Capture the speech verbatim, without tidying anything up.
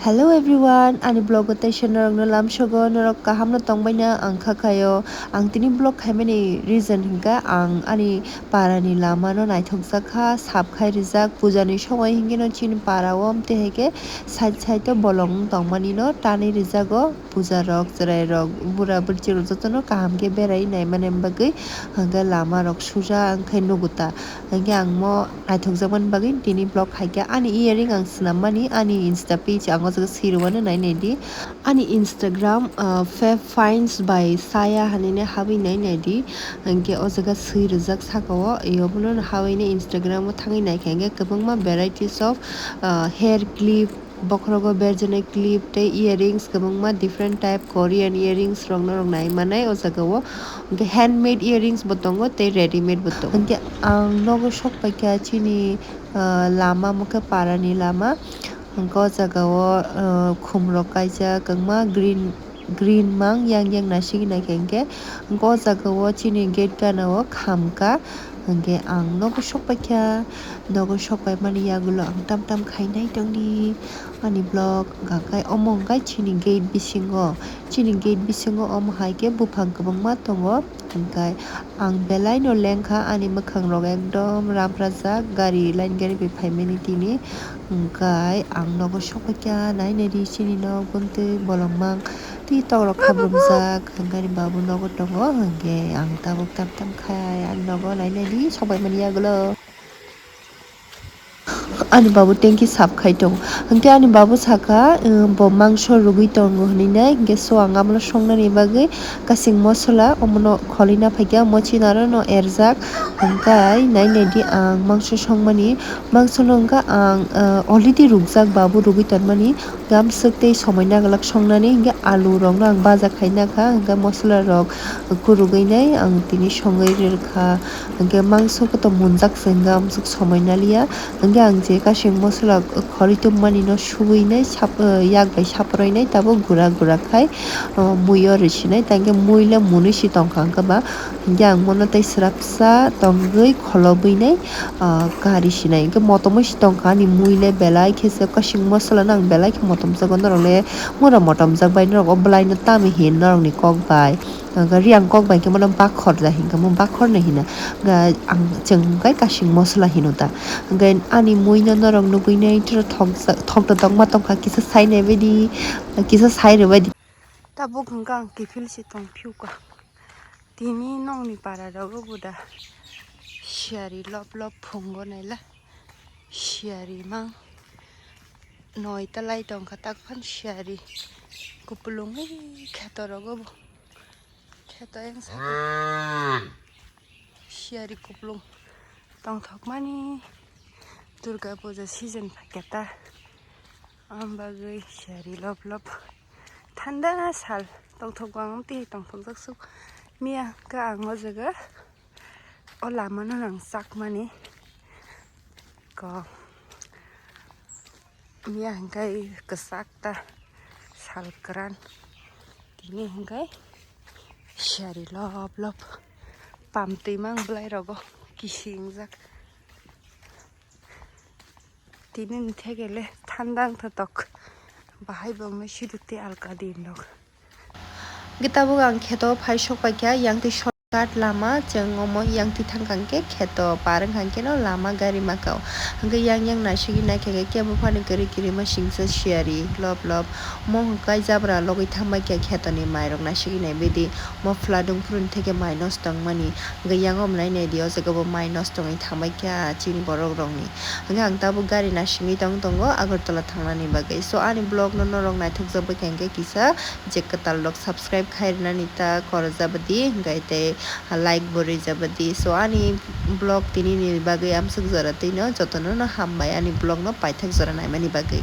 Hello everyone, ani vlog o teisa norokno lamsogo, norok kaham no tongbaina ang kha khaio. Ang tini vlog khaimani reason hinkha ang ani para ni lama no naithokjak kha, sap khai rijak, puja ni somoi hinkhe no chini para o amtwi hai khe side side o bolong wng tongmani no tanwi rijago, puja rok, chwrai rok, bura bwrwi rok jotono kaham khe berai naimani bagwi hinkhe lama rok suja wngkhe nugo ta. Hinkhe ang mo naithokjakmani bagwi tini vlog khaikha. Ani earring ang swnammani ani Insta page ang o jaga swi rwmani nai naidi. Ani Instagram, ah, Fab Finds by Saya hinwi habwi nai naidi. Hinkhe o jaga swi rwjak saka o, e, obono habwi ni Instagram o thangwi naikha hinkhe kwbangma varieties of, ah, hair clip, bokhorogo berjani clip tei earrings kwbangma different type Korean earrings rok norok nai manai o jaga o. Hinkhe handmade earrings bo tongo tei readymade bo tongo. Hinkhe ang nogo sok paikha chini, ah, lama, mokhe para ni lama. Hinkhe o jaga o, ah, khum rok kaijak kwbangma green, green mang yang yang naisingwi naikha hinkhe. Hinkhe o jaga o chini gate gana o khamkha. Hinkhe ang nogo sok paikha, nogo sok paimani yagulo ang tam tam khainai tongdi ani vlog. Hinkhe omo hinkhe chini gate bisingo, chini gate bisingo omo hai khe buphang kwbangma tongo. Hinkhe ang belai no lengkha, ani mwkhang rok ekdom ramprajak, gari line gari bai phaimani tini. Hinkhe ang nogo sok paikha, nai naidi chini nok buntwi bolong mang twi tok rok khabrumjak. Hinkhe ani babu nogo tongo, hinkhe ang tabuk tam tam khai ani nogo nai naidi sok paimani yagulo. Ani babu tanki sap khai tongo. Hinkhe ani babu saka, "Bo mangso rwgwi tongo," hinwi nai. Hinkhe so ang abono songnani bagwi kasing mosola omono kholina phaikha, mochila aro no erjak. Hinkhe nai naidi ang mangso songmani. Mangsono hinkhe ang, ah, already rukjak, babu rwgwi tonmani. Hinkhe amswk tei somoi naglak songnani. Hinkhe alu rokno ang baja khaina kha. Hinkhe mosola rok kurugwi nai ang tini songwi rwkha. Hinkhe mangso khe to munjak se hinkhe amswk somoi naliya. Hinkhe ang je kasing mosola khoroi tubmani no subui nai sap-, yak bai saproi nai tabuk gura gura khai, o, mui o rwsi nai. Tangkhe mui le munui si tongkha hinkhe ba. Hinkhe ang mono tei swrapsa tongwi kholobwi nai, o, kari si nai. Hinkhe motomoi si tongkha ani mui le belai khe se kasing mosola no ang belai khe motomjago norok le mura motomjak bai norok o bwlai no tamo hin norok ni kok bai. Hinkhe riyang kok bai khe bono bakhor da hinkhe, omo bakhor no hino. Hinkhe ang, chwng khe kasing mosola hino da. Hinkhe ani mui no norok nugui nai thokjak, thokto tongma tongkha, kisa sai nai baidi, kisa sai rw baidi. Tabuk hinkhe ang kiphil se tong phiu ka. Tini nokni para rogo bo da siyari lop lop phungo naila. Siyari mang noi ta lai tongkha, tak phan siyari kupulung ui kheto rogo bo. Kheto yang saka. Siyari kupulung tongthokmani Durga puja season phaikha ta. Am bagwi siyari lop lop. Thanda sal tongthok bang tei tongthok jak suk. Miya ka ang o jaga o lama no nang chakmani ko. Miya hingkai kwchak ta sal kwran. Tini hingkai siyari lop lop pam twi mang bwlai rogo kisingjak. Tini ni thegele thanda wngthotok bahai bo wngmai sidu tei alka din rok. Hingke tabuk ang kheto phai sok paikha yang twi shortcut lama, chwng omo yang twi thangkha hingke kheto par wngkha hingke no lama gari maka o. Hingke yang yang naisingwi naikha khe kebo phano kwrwi kwrwi ma singsa siyari lop lop. Mo hwnkhe jabra logwi thangbai khe kheto ni mai rok naisingwi nai bidi. Mo phla dungphuru ni theke mai nosto wngmani. Hingke yang omo nai nai di o jaga bo mai nosto wngwi thangbai kha chini borok rok ni. Hingke ang tabuk gari naisingwi tong tongo Agartala thangnani bagwi. So ani vlog no norok naithok jak bai kha hingke kisa je kwtal rok subscribe khai rwnani ta korojabadi, hingke tei like bo rwjabadi. So ani vlog tini ni bagwi amswk jora twi no jotono no hambai ani vlog no paithak jora naimani bagwi.